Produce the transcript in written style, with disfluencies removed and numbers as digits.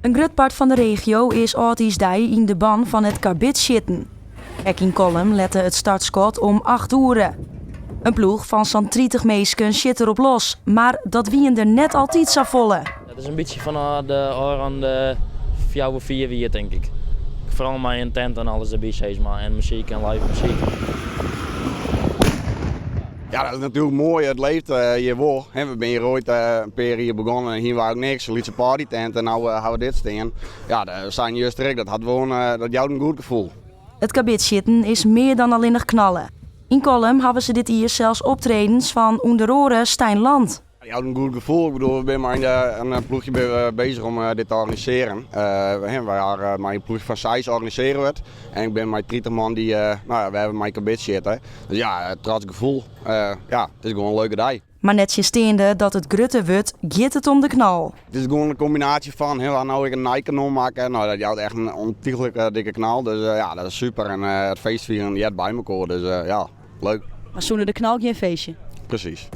In grut part fan de regio is âldjiersdei yn de ban fan it karbidsjitten. Ek yn Kollum lette it startskot om 8 oere. In ploech fan sa'n 30 minsken sjit derop los, mar dat wiene der net altyd safolle. Dat is in bytsje fan de ôfrûne 4, 5 jier, tink ik. Foaral mei in tint en alles derby, sis mar. En muzyk en live muzyk. Ja, dat is natuerlik moai. It libbet hjir wol. We binne hjir oait in pear jier begûn en hiene we eigentlik niks. In lytse partytent en no hawwe we dit stean. Ja, dat seine juster ek. Dat hat wol in, dat jout in goed gefoel. It karbidsjitten is mear dan allinnich knalle. Yn Kollum hawwe se dit jier sels optredens fan ûnder oare Stijn Land. Het jout in goed gefoel. Ik bedoel, we binne mei in ploechje beuzich om dit te organisearjen. Wy hawwe mei in ploechje fan seis organisearje we it. En ik bin mei 30 man dy't, no ja, we hawwe mei karbidsjitte. Dus ja, trots gefoel. Ja, it is gewoan in leuke dei. Mar nettsjinsteande dat it grutter wurdt, giet it om de knal. It is gewoan in kombinaasje fan, we hawwe no ek in nij kanon makke. No, dat jout echt in ûntychlik dikke knal. Dus ja, dat is super. En it feestfieren heart by mekoar. Dus ja, leuk. Mar sûnder de knal gjin feestje. Presys.